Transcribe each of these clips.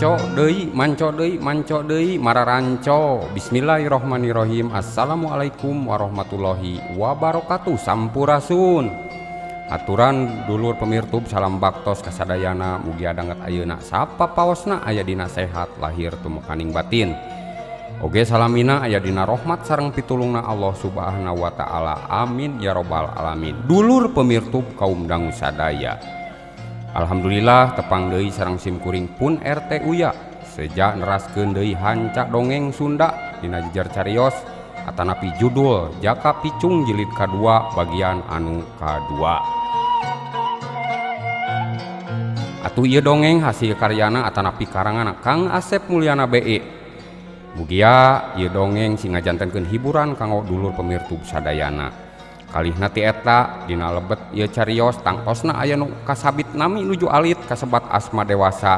Manco deui, manco deui, manco deui, mararanco. Bismillahirrahmanirrahim. Assalamualaikum warahmatullahi wabarakatuh. Sampurasun. Aturan dulur pemirtub salam baktos kasadayana mugia danget ayeuna sapa paosna aya dina sehat lahir tumekaning batin. Oge salamina aya dina rahmat sareng pitulungna Allah Subhanahu wa taala. Amin ya robbal alamin. Dulur pemirtub kaum dangu sadaya. Alhamdulillah tepang deui sareng simkuring pun RT Uya seja neraskeun deui hanca dongeng Sunda dina jejer carios atanapi judul Jaka Picung jilid kadua bagian anu kadua. Atuh ieu dongeng hasil karyana atanapi karangan Kang Asep Mulyana BE. Mugia ieu dongeng sing ngajantenkeun hiburan kanggo dulur pemirtub sadayana. Kalihna ti eta dina lebet ieu carios tangtosna aya nu kasabit nami nuju alit kasebat asma dewasa.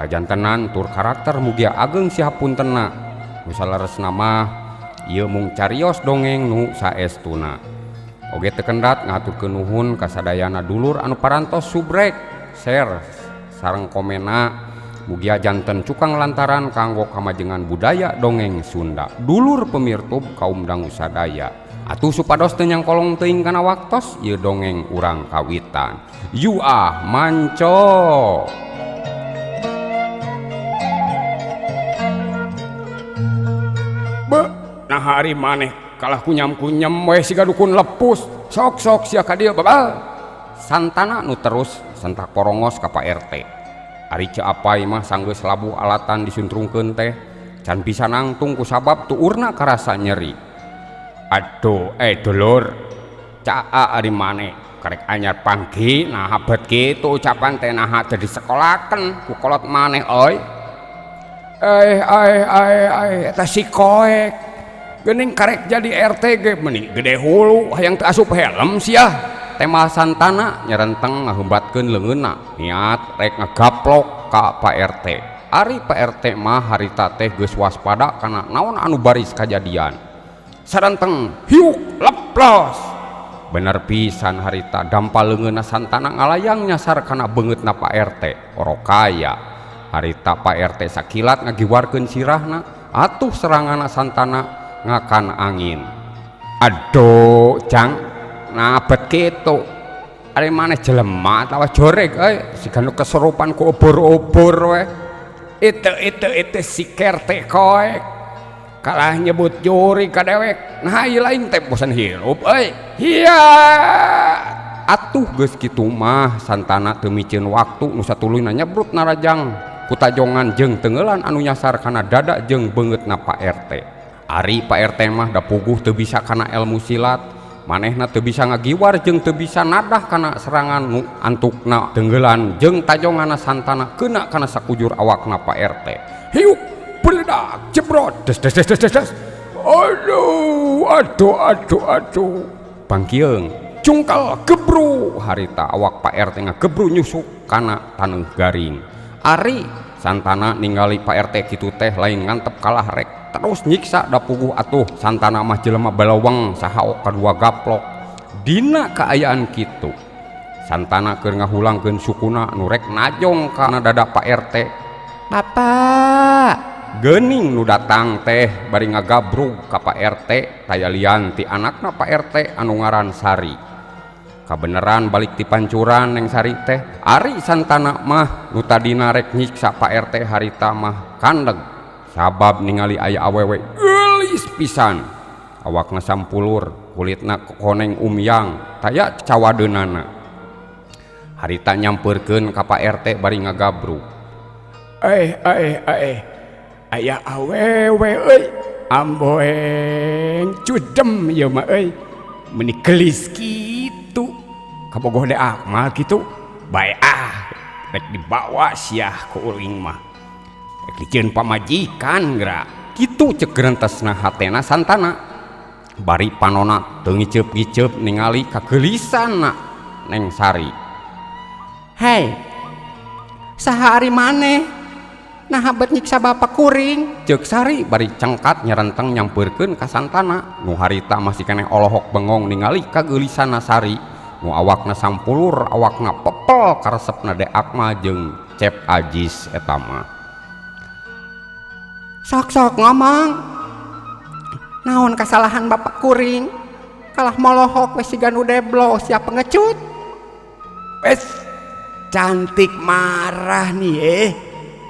Kajantenan tur karakter mugia ageng sihapuntenna. Nu saleresna mah ieu mung carios dongeng nu saestuna. Oge teu kendat ngaturkeun nuhun kasadayana dulur anu parantos subrek, share sareng komena. Mugia janten cukang lantaran kanggo kamajengan budaya dongeng Sunda. Dulur pemirtub kaum dangu sadaya. Atuh supados teu nyangkolong teuing kana waktos ieu dongeng urang kawitan. Yuah manco. Be, nah hari maneh kalah kunyam-kunyam we siga dukun lepus. Sok-sok sia ka dieu babal. Santana nu terus sentak porongos ka Pak RT. Ari ceu apai mah sanggeus labuh alatan disuntrungkeun teh can bisa nangtung kusabab tuurna karasa nyeri. Aduh, dulur, caa ari maneh karek anyar panggi nah bet kitu ucapan teh naha teu disekolakeun ku kolot maneh euy. Eta si koek geuning karek jadi RT ge meuni gede hulu hayang teu asup helm sia. Tema Santana nyerenteng ngahembatkeun leungeunna niat rek ngagaplok ka Pak RT. Ari Pak RT mah harita teh geus waspada kana naon anu baris kajadian. Sarenteng hiuk leplos. Bener pisan harita dampa leungeunna Santana ngalayang nyasar kana beungeutna Pak RT. Orokaya harita Pak RT sakilat ngagiwarkeun sirahna atuh seranganna Santana ngakan angin. Aduh, Jang, nah bet kitu. Ari maneh jelema atawa joreg euy, siga nu keserupan ku obor-obor we. Itu si kerte koek. Kalah nyebut juri ka dewek. Nah ieu lain teh bosan hirup euy. Hiya. Atuh geus kitu mah Santana teu miceun waktu nu satuluyna nyebrut narajang ku tajongan jeung teunggeulan anu nyasar kana dada jeung beungeutna Pak RT. Ari Pak RT mah da puguh teu bisa kana ilmu silat. Manehna teu bisa ngagiwar jeung teu bisa nadah kana serangan nu antukna teunggelan jeung tajonganna Santana keuna kana sakujur awakna Pak RT. Hiuk beledak jebrot des des des des des des. Aduh aduh aduh aduh. Bangkieung cungkal gebru harita awak Pak RT ngagebru nyusuk kana taneuh garing. Ari Santana ningali Pak RT kitu teh lain ngantep kalah rek terus nyiksa da puguh atuh Santana mah jelema balaweng saha kadua gaplok. Dina kaayaan kitu Santana keur ngahulangkeun sukuna nu rek najong kana dada Pak RT. Bapak geuning nu datang teh bari ngagabrug ka Pak RT taya lian ti anakna Pak RT anu ngaran Sari. Kabeneran balik ti pancuran Neng Sari teh. Ari Santana mah nu tadina rek nyiksa Pak RT harita mah kandeg sabab ningali aya awewe geulis pisan. Awakna sampulur, kulitna koneng umyang, taya cawadeunana. Harita nyampeurkeun ka Pak RT bari ngagabrug. Aya awewe euy, amboeng cudem ieu mah euy. Meuni geulis kitu. Kabogoh de Akmal kitu. Bae ah, rek dibawa siah ku uling mah. Rek dijieun pamajikan geura. Kitu ceuk gerentesna hatena Santana. Bari panona teu ngiceup-ngiceup ningali kageulisanna Neng Sari. Hei, saha ari maneh? Naha bet nyiksa bapak kuring? Ceuk Sari bari cengkat nyerenteng nyampeurkeun ka Santana. Nu harita masih keneh olohok bengong ningali kageulisanna Sari. Nu awakna sampulur, awakna pepel karesepna De Akmal jeung Cep Ajis eta mah. Sok-sok ngomong. Naon kasalahan bapak kuring? Kalah molohok wes siga nu deblo siap pengecut. Wes cantik marah nih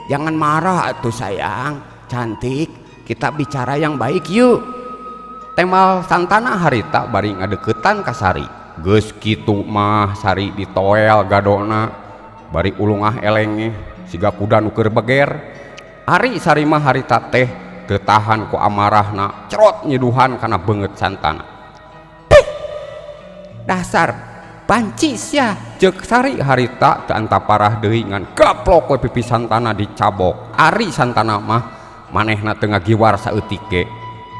Jangan marah atuh sayang. Cantik, kita bicara yang baik yuk. Temal Santana harita bari ngadeukeutan ka Sari. Geus kitu mah Sari ditoel gadona bari ulungah elenge siga kuda nu keur beger. Ari Sari mah harita teh teu tahan ku amarahna cerot nyiduhan kana beungeut Santana. Pih! Dasar banci sia ceuk Sari harita teu antaparah deui ngan gaplok we pipi Santana dicabok. Ari Santana mah manehna teu ngagiwar saeutik ge.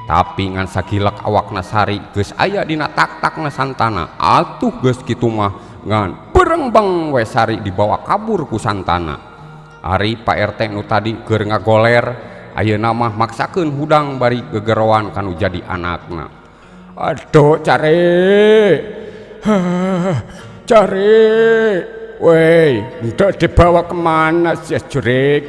Tapi ngan sagilek awakna Sari geus aya dina tak-takna Santana. Atuh geus kitu mah ngan berengbeng we Sari dibawa kabur ku Santana. Ari Pak RT nu tadi keur ngagoler ayeuna mah maksakeun hudang bari gegeroan kanu jadi anakna. Aduh cari. Cari. Weh, hendak dibawa kemana sih jurik?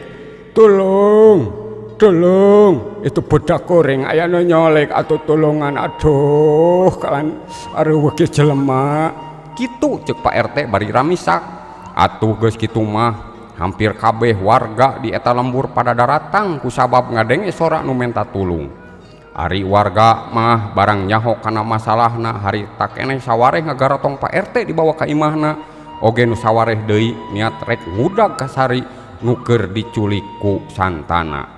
Tolong. Tolong, itu budak kuring aya nu nyolek atau tulungan. Aduh, kalan areuweuh ge jelema. Kitu ceuk Pak RT bari ramisak. Atuh geus kitu mah hampir kabeh warga di eta lembur pada daratang kusabab ngadenge sora nu menta tulung. Ari warga mah barang nyaho kana masalahna harita keneh sawareh ngagarotong Pak RT dibawa ka imahna. Oge nu sawareh deui niat rek ngudag ka Sari nu keur diculik ku Santana.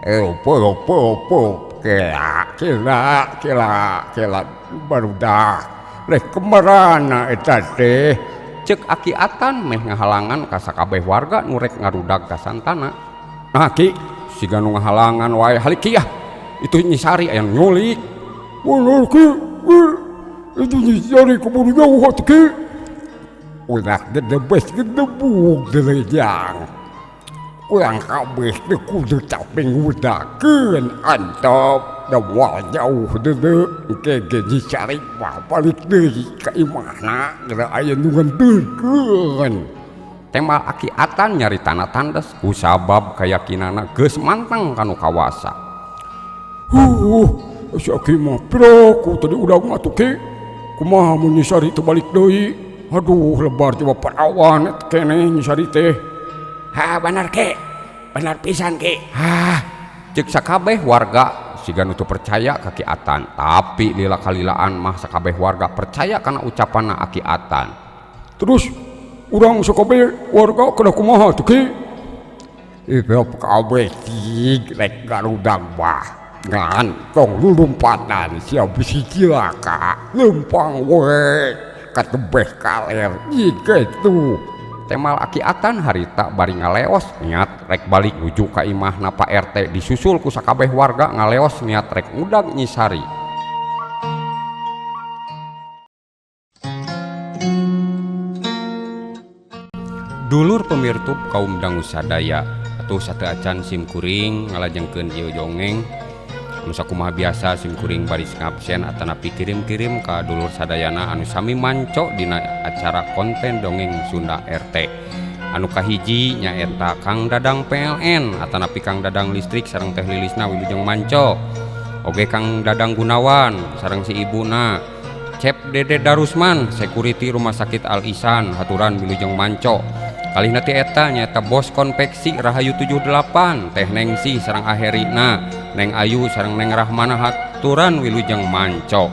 Opo kela kela kela kela barudak rek kemarana eta teh ceuk Aki Atan meh ngahalangan ka sakabeh warga nu rek ngarudag ka Santana. Nah Ki siga nu ngahalangan wae halik Ki ah itu Nyi Sari aya nu nyulik. Bener Ki, itu Nyi Sari keburu jauh atuh Ki. Ulah gedebes gedebuk deulejang. Urang kabeh teu kudu capek ngudakeun antep da moal jauh deuleu engke ge Nyi Sari mah balik deui ka imahna geura aya nu ngenteurkeun. Temal Aki Atan nyaritana tandes kusabab kayakinana geus manteng kanu kawasa. Si Aki mah piraku tadi udah atuh Ki. Kumaha mun Nyi Sari teu balik deui? Aduh lebar coba parawan keneh Nyi Sari teh. Ha bener Ki, bener pisan Ki. Hah, ceuk sakabeh warga siga nu teu percaya ka Ki Atan, tapi lila kalilaan mah sakabeh warga percaya kana ucapanna Aki Atan. Terus urang sakabeh warga kana kumaha tuh Ki? Itu kabeh cig rek garudag mah ngan tong lulumpatan sia bisi cilaka lempang we katebeh kaler kitu. Temal Aki Atan harita bari ngaleos niat rek balik nuju ka imahna Pak RT disusul ku sakabeh warga ngaleos niat rek ngudag Nyi Sari. Dulur pemirtub kaum dangu sadaya atuh sateu acan sim kuring ngalajengkeun ieu dongeng. Anu sakumaha biasa sim kuring baris ngabsen atanapi kirim-kirim ka dulur sadayana anu sami manco dina acara konten dongeng Sunda RT. Anu kahiji nyaeta Kang Dadang PLN atanapi Kang Dadang listrik sareng Teh Lilisna wilujeng manco. Oge Kang Dadang Gunawan sareng si ibuna. Cep Dede Darusman security Rumah Sakit Al Ihsan haturan wilujeng manco. Kalihna ti eta nyaeta bos konveksi Rahayu 78 Teh Nengsi sareng Aherina Neng Ayu sareng Neng Rahmana haturan wilujeng manco.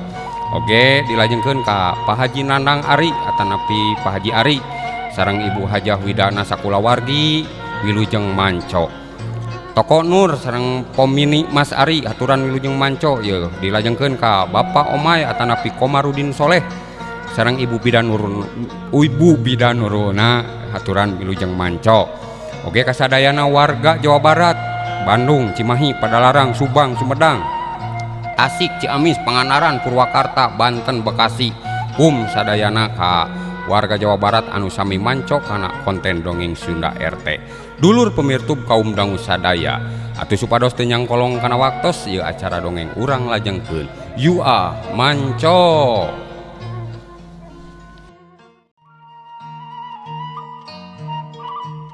Oge dilajengkeun ka Pak Haji Nanang Ari atanapi Pak Haji Ari sareng Ibu Hajah Widana sakulawargi wilujeng manco. Toko Nur sareng Pomini Mas Ari haturan wilujeng manco. Yeuh dilajengkeun ka Bapak Omay atanapi Komarudin Soleh sareng Ibu Bidanuruna haturan wilujeng manco. Oge kasadayana warga Jawa Barat, Bandung, Cimahi, Padalarang, Subang, Sumedang, Tasik, Ciamis, Pangandaran, Purwakarta, Banten, Bekasi, kum sadayana ka warga Jawa Barat anu sami manco kana konten dongeng Sunda RT. Dulur pemirtub kaum dangu sadaya atuh supados teu nyangkolong kana waktos ieu acara dongeng urang lajengkeun. Yua manco.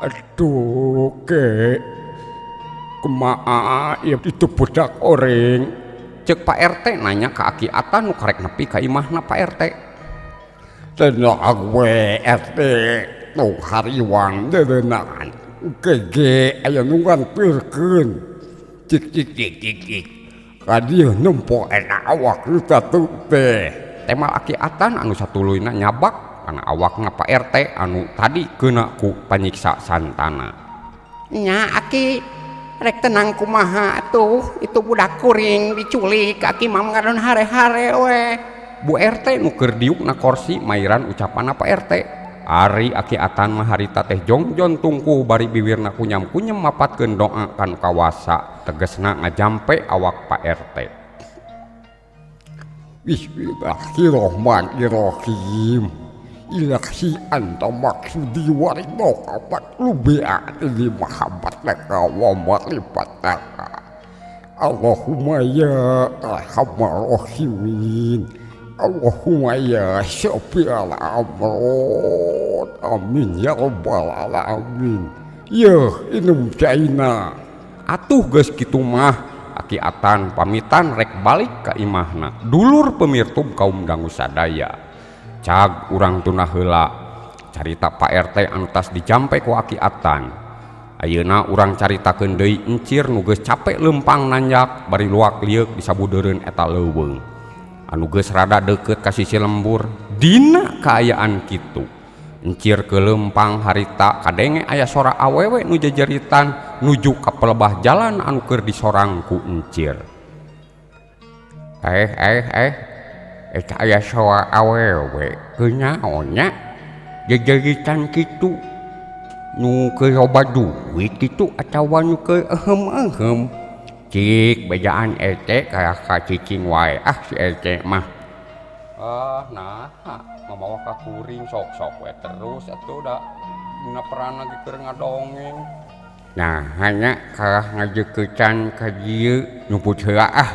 Aduh, Kek. Kumaha ieu itu budak oring? Cek Pak RT nanya ka Aki Atan nu karek nepi ka imahna Pak RT. Tenang we RT, tong hariwang deuneunan. Gege aya nu nganterkeun. Cik cik cik cik cik. Ka dieu nempo eta awak nu tatu teh. Temal Aki Atan anu satuluyna nyabak kana awakna Pak RT anu tadi keuna ku panyiksa Santana. Nya Aki, rek tenang kumaha atuh, itu budak kuring diculik, Aki mah ngadon hare-hare we. Bu RT nu keur diuk na korsi mairan ucapanna Pak RT. Ari Aki Atan mah harita teh jongjon tungku bari biwirna kunyam-kunyem mapatkeun doa kan kawasa tegesna ngajampe awak Pak RT. Bismillahirrahmanirrahim. Ilahi anta maksudi waridhoka matlubi a'ti mahabbataka wa ma'rifataka. Allahumma ya arhamar rahimin. Allahumma ya syafi'al amrod. Amin ya rabbal alamin. Yeuh inum caina. Atuh geus kitu mah Aki Atan pamitan rek balik ka imahna. Dulur pemirtub kaum dangu sadaya. Cag urang tuna heula carita Pak RT anu tas dijampe ku Aki Atan. Ayeuna urang caritakeun deui encir nu geus capek leumpang nanjak bari luak lieuk disabudeureun eta leuweung. Anu geus rada deukeut ka sisi lembur dina kaayaan kitu. Encir ke leumpang harita kadenge aya sora awewe nu jejeritan nuju ka pelebah jalan anu keur disorang ku encir. Eh eh eh eta aya sora awewe kunaon nya jejeritan kitu nu keur loba duit kitu atawa nu keur ehem-ehem. Cik bejaan ete kayak ka cicing wae ah si ete mah. Ah nah mamawa ka kuring sok-sok we terus atuh da dina peran lagi keur ngadongeng. Nah hanya kalah ngajeuketan ka dieu nyumput heula ah.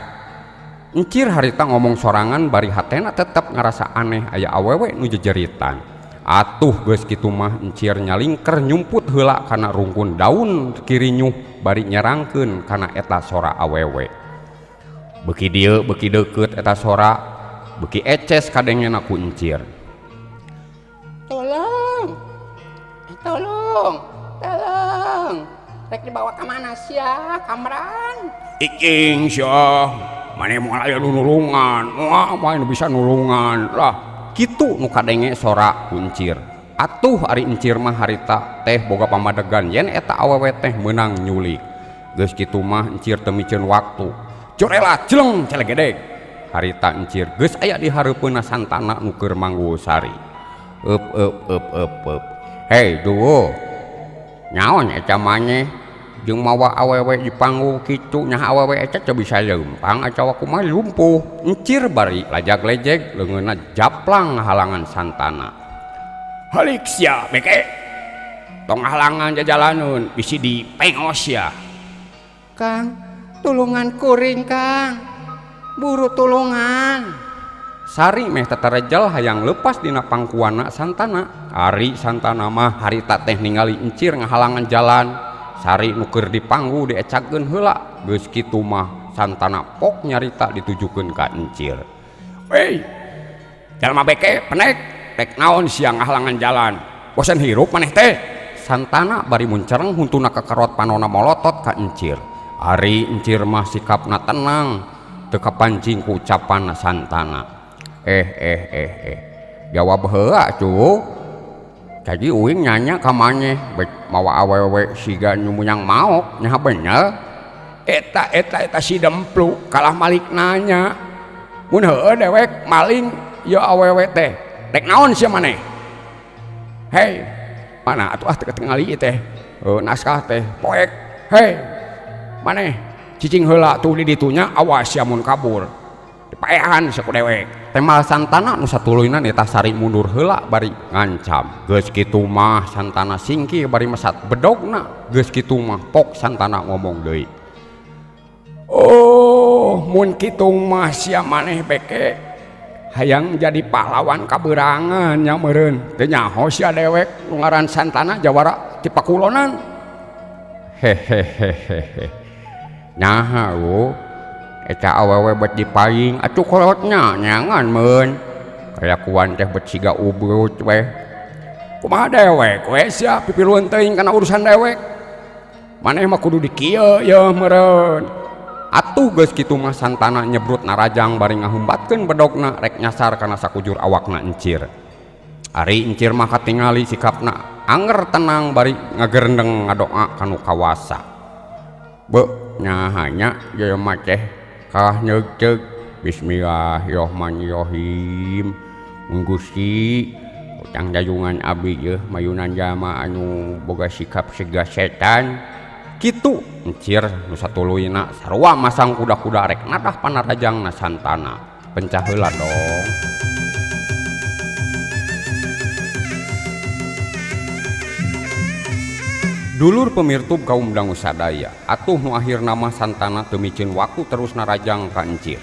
Encir harita ngomong sorangan bari hatena tetep ngarasa aneh aya awewe nu jejeritan. Atuh geus kitu mah encir nyalingker nyumput heula kana rungkun daun kirinyuh bari nyerangkeun kana eta sora awewe. Beuki dieu beuki deukeut eta sora, beuki eces kadengena ku encir. Tolong. Tolong. Tolong. Rek dibawa ka mana sia, Kamran? Icing sia, maneh moal aya nu nulungan, moal mah nu bisa nulungan lah. Kitu nu kadenge sora ku encir. Atuh ari encir mah harita teh boga pamadegan yen eta awewe teh meunang nyulik. Geus kitu mah encir teu miceun waktu. Corela jeleng celegedeg. Harita encir geus aya di hareupeunna Santana nu keur mangguwosari. Eup eup eup eup eup. Hei duo. Naon eta maneh jeung mawa awewe di panggung kitu nya awewe eta teu bisa leumpang atawa kumaha lumpuh. Encir bari lajag-lejeg leungeunna japlang ngahalangan Santana. Halik sia beke. Tong halangan jajalaneun bisi dipengos sia. Kang, tulungan kuring Kang. Buru tulungan. Sari meh tetarejel hayang lepas dina pangkuana Santana. Ari Santana mah harita teh ningali encir ngahalangan jalan. Sari nu keur dipanggu diecakeun heula. Geus kitu mah Santana pok nyarita ditujukeun ka encir. Wei. Jalma beke penek rek naon sia ngahalangan jalan. Bosen hirup maneh teh. Santana bari muncereng huntuna kakarot panona molotot ka encir. Ari encir mah sikapna tenang, teu kapancing ku ucapan Santana. Eh eh eh eh. Jawab heula atuh. Jadi uing nanya ka maneh bet mawa awewe siga nu meunang maok nya bener. Eta eta eta si demplu kalah malik nanya. Mun heueuh dewek maling ieu awewe teh. Rek naon sia maneh? Hei, mana atuh ah teu ketingali ieu teh. Naskah teh poek. Hei, maneh cicing heula tuh di ditunya awas sia mun kabur. Dipaehan sia ku dewek. Temal Santana nu satuluyna nitah Sari mundur heula bari ngancam. Geus kitu mah Santana singkir bari mesat bedogna. Geus kitu mah pok Santana ngomong deui. Oh, mun kitu mah sia maneh beke hayang jadi pahlawan kaberangan nya meureun. Teu nyaho sia dewek nu ngaran Santana jawara ti pakulonan. Hehehehehe. Naha lu eta awewe bet dipaing atuh kolotna nyangan meun. Kalakuan teh bet siga ubrut weh. Kumaha dewek we sia pipiluan teuing kana urusan dewek. Maneh mah kudu dikieu yeuh meureun. Atuh geus kitu mah Santana nyebrut narajang bari ngahumbatkeun bedogna rek nyasar kana sakujur awakna encir. Ari encir mah katingali sikapna anger tenang bari ngagerendeng ngadoa kanu kawasa. Beuh nyaha nya jelema teh kalah nyeugceug. Bismillahirrahmanirrahim. Mun Gusti utang dayungan abdi yeuh mayunan jalma anu boga sikap siga setan. Kitu encir nu satuluyna sarua masang kuda-kuda rek nadah panarajangna Santana. Pencah heula dong. Dulur pemirtub kaum dangu sadaya, atuh nu akhirna mah Santana teu miceun waktu terus narajang ka encir.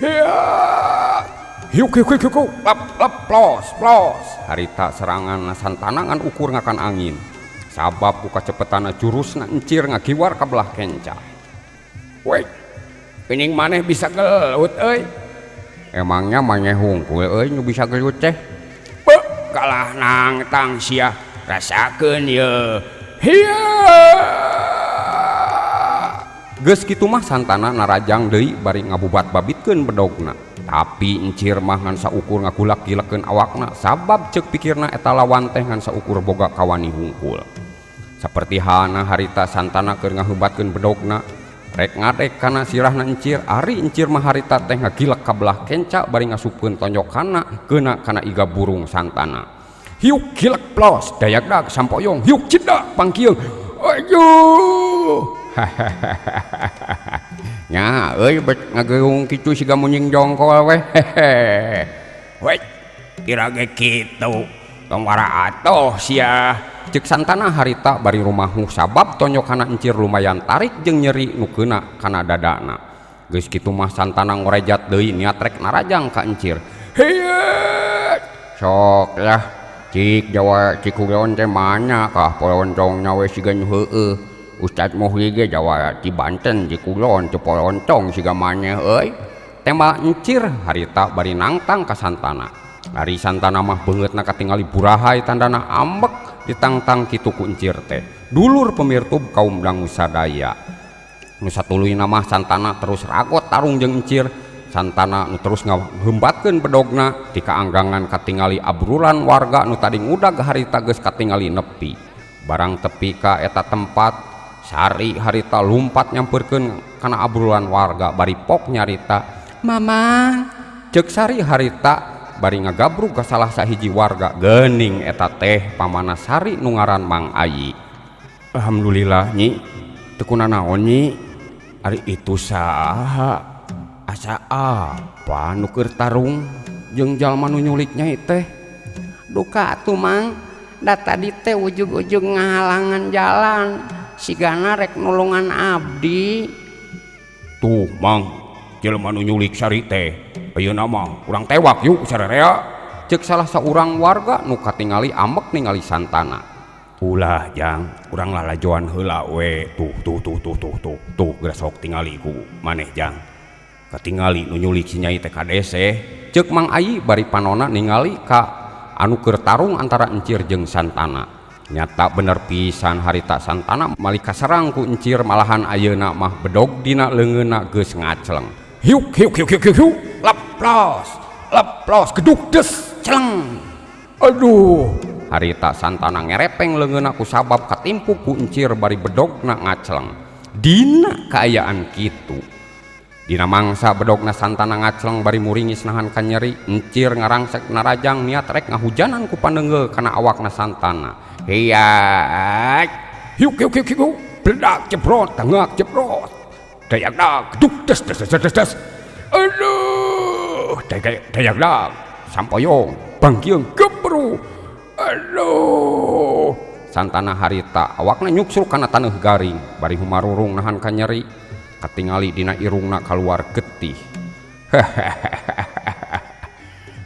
Hiya! Hiuk hiuk hiuk hiuk lap lap plos plos. Harita serangan Santana ngan ukur ngakan angin. Sabab ku kacepetana jurusna encir ngagiwar ka belah kenca. Weh, geuning maneh bisa gelut euy. Emangnya maneh hungkul euy nu bisa gelut teh? Beuh, kalah nangtang sia, rasakeun yeuh. Hiya! Geus kitu mah Santana narajang deui bari ngabubat-babitkeun bedogna. Tapi encir mah ngan saukur ngagulak-gilekeun awakna sabab ceuk pikirna eta lawan teh ngan saukur boga kawani hungkul. Saperti halna harita Santana keur ngaheubatkeun bedogna rek ngadek kana sirahna encir, ari encir mah harita teh ngagilek ka belah kenca bari ngasupkeun tonjokanna keuna kana iga burung Santana. Hiuk gilek plos dayagdag sampoyong hiuk cedak pangkieung. Aduh. Nya euy bet ngageung kitu siga munying jongkol weh. Weh, kira ge kitu. Tong wara atoh sia. Ceuk Santana harita bari rumahu sabab tonyokanna encir lumayan tarik jeung nyeri nu keuna kana dadana. Geus kitu mah Santana ngorejat deui niat rek narajang ka encir. Hiya! Sok lah cik Jawa Cikuleon teh mana kah polontongna we siga nu heueuh. Ustad Muhyi ge Jawa ti Banten Cikulon teu polontong siga maneh euy. Tembak encir harita bari nangtang ka Santana. Ari Santana mah beungeutna katingali burahay tandana ambek ditangtang kitu ku encir teh. Dulur pemirtub kaum dangu sadaya. Nu satuluyna mah Santana terus ragot tarung jeung encir. Santana nu terus ngahembatkeun bedogna di kaanggangan katingali abrulan warga nu tadi ngudag harita geus katingali nepi. Barang tepi ka eta tempat Sari harita lumpat nyamperkeun kana abrulan warga bari pok nyarita. Mama, ceuk Sari harita bari ngagabrug ka salah sahiji warga geuning eta teh pamana Sari nu ngaran Mang Ayi. Alhamdulillah nyi, teu kunanaon nyi. Ari itu saha? Asa apa nu keur tarung jeung jalma nu nyulik nyai teh? Duka atuh Mang, da tadi teh ujug-ujug ngahalangan jalan. Sigana rek nulungan abdi. Tuh Mang, jelema nu nyulik Sari teh ayeuna mah urang tewak yuk sararea. Ceuk salah saurang warga nu katingali ambek ningali Santana. Ulah jang, urang lalajoan heula we. Tuh tuh tuh tuh tuh tuh tuh geura sok tingali ku maneh jang. Katingali nu nyulik si nyai teh kadeseh. Ceuk Mang Ayi bari panona ningali ka anu keur tarung antara encir jeung Santana. Nyata bener pisan harita Santana malika serang ku encir malahan ayeuna mah bedog dina leungeunna geus ngacleng. Hiuk hiuk hiuk hiuk hiuk lap plos lap plos geduk des celeng. Aduh, harita Santana ngerepeng leungeunna ku sabab katimpu ku encir bari bedogna ngacleng. Dina kaayaan kitu. Dina mangsa bedogna Santana ngacleng bari muringis nahan kanyeri, encir ngarangsek narajang niat rek ngahujanan ku pandeungeul kana awakna Santana. Hiya, hiuk hiuk hiuk hiuk bledak jebrot tangak jebrot. Dayagdag geduk des des des des des. Aduh, dayagdag sampoyong bangkieung gebru. Aduh, Santana harita awakna nyuksruk kana taneuh garing bari humarurung nahan kanyeri. Katingali dina irungna kaluar getih.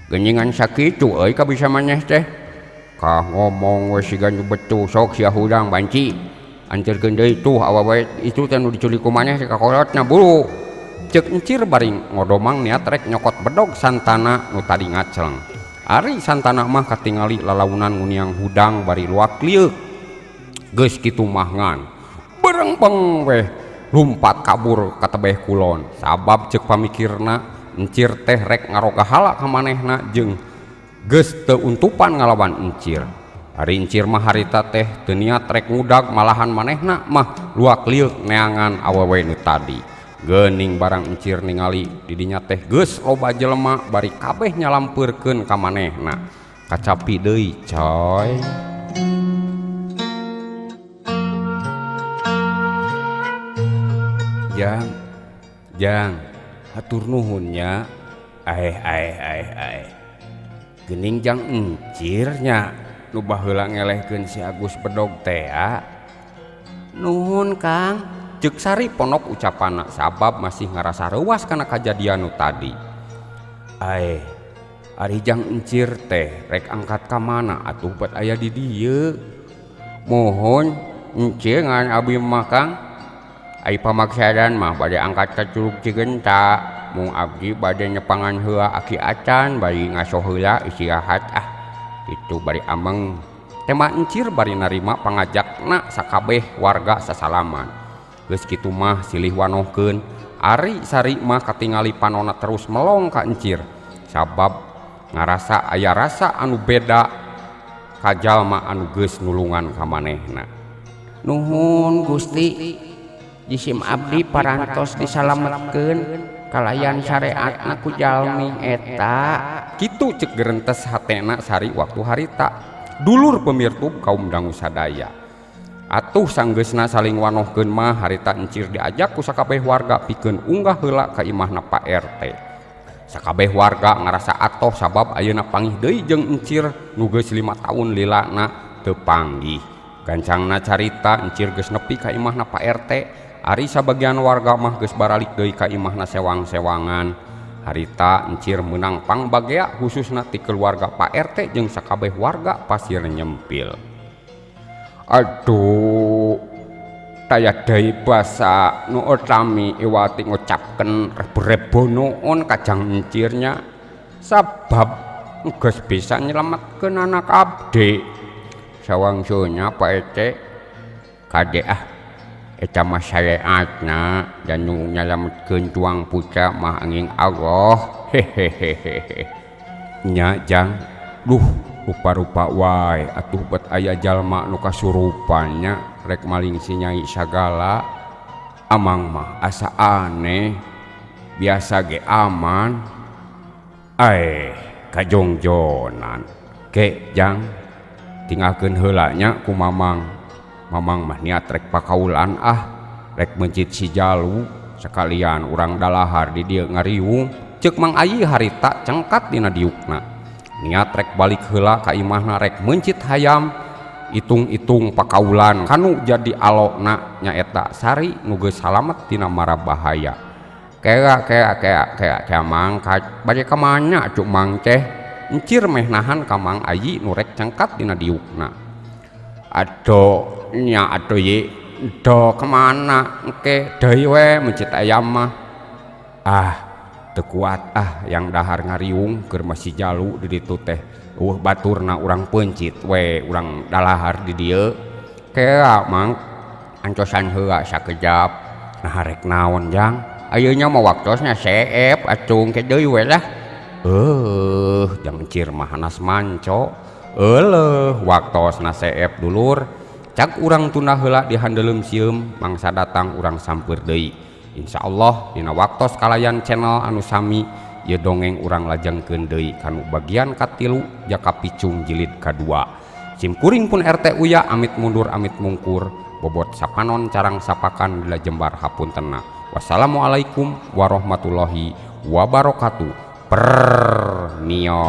Geningan sakitu euy kabisa maneh teh. Kah ngomong we siga nu betu sok sia hudang banci. Ancerkeun deui tuh awewe itu teh nu diculik ku maneh si kakolotna buru. Ceuk Encir bari ngodomang niat rek nyokot bedog Santana nu tadi ngacleng. Ari Santana mah katingali lalaunan nguniang hudang bari luak lieuk. Geus kitu mah ngan berengpeng weh lumpat kabur ka tebeh kulon. Sabab ceuk pamikirna Encir teh rek ngarogahala ka manehna jeung geus teu untupan ngalawan Encir. Ari Encir mah harita teh teu niat rek ngudag malahan manehna mah luak lieuk neangan awewe nu tadi. Geuning barang Encir ningali didinya teh geus loba jelema bari kabeh nyalampeurkeun ka manehna. Kacapi deui coy. Jang, jang, hatur nuhun nya. Aeh aeh aeh aeh. Geuning jang Encir nya nu baheula ngelehkeun si Agus bedog tea. Nuhun Kang, ceuk Sari ponok ucapanna sabab masih ngarasa reuas kana kajadian nu tadi. Aeh, ari jang Encir teh rek angkat ka mana atuh bet aya di dieu. Mohon Encir ngan abi mah Kang. Ai pamaksadan mah bade angkat ka Curug Cigenta, mung abdi bade nyepangan heula aki acan bari ngaso heula istirahat ah. Itu bari ameng. Tema Encir bari narima pangajakna sakabeh warga sasalaman. Geus kitu mah silih wanohkeun. Ari Sari mah katingali panona terus melong ka Encir. Sabab ngarasa aya rasa anu beda ka jalma anu geus nulungan ka manehna. Nuhun Gusti, jisim abdi parantos disalametkeun kalayan syariatna ku jalmi eta. Kitu ceuk gerentes hatena Sari waktu harita. Dulur pemirtub kaum dangu sadaya. Atuh sanggeusna saling wanohkeun mah harita Encir diajak ku sakabeh warga pikeun unggah heula ka imahna Pak RT. Sakabeh warga ngarasa atoh sabab ayeuna panggih deui jeung Encir nu geus 5 tahun lilana teu panggih. Gancangna carita Encir geus nepi ka imahna Pak RT. Ari sabagian warga mah geus baralik deui ka imahna sewang-sewangan. Harita Encir meunang pangbagea khususna ti keluarga Pak RT jeung sakabeh warga Pasir Nyempil. Aduh, taya deui basa nu utami iwati ngucapkeun rebo-rebo nuhun ka jang Encirnya sabab geus bisa nyelametkeun anak abdi. Sawangsulna Pak RT kade ah eta mah syariatna dan nu nyalametkeun tuang putra mah angin Allah. Hehehehe. Nya jang, duh rupa-rupa wae atuh bet aya jalma nu kasurupannya rek maling si nyai sagala. Amang mah asa aneh, biasa ge aman. Aeh, kajongjonan. Ke jang, tinggalkeun heula nya ku mamang. Mamang mah niat rek pakaulan ah, rek mencit si jalu sekalian urang dalahar di dieu ngariung. Ceuk Mang Ayi harita cengkat dina diukna. Niat rek balik heula ka imahna rek mencit hayam, itung-itung pakaulan kanu jadi alokna nyaeta Sari nu geus salamet tina mara bahaya. Kea kea kea kea kea mang ka bade ka mana cuk mang teh. Encir meh nahan ka Mang Ayi nu rek cengkat dina diukna. Aduh nya aduh ye do kemana engke deui we mencit ayam mah. Ah teu kuat ah yang dahar ngariung keur masih jalu di ditu teh. Eueuh baturna urang peuncit we urang dalahar di dieu. Kea mang ancosan heula sakejap. Nah rek naon jang? Ayeuna mah waktosna seep acung ke deui we lah. Jang Encir mah hanas manco. Euleuh waktosna seep dulur. Cak urang tunda heula di handeuleum sieum mangsa datang urang sampeur deui. Insyaallah dina waktos kalayan channel anu sami ieu dongeng urang lajengkeun deui kanu bagian katilu jaka picung jilid kadua. Simkuring pun RT Uya amit mundur amit mungkur bobot sapanon carang sapakan dila jembar hapuntenna. Wassalamualaikum warahmatullahi wabarakatuh. Pernios.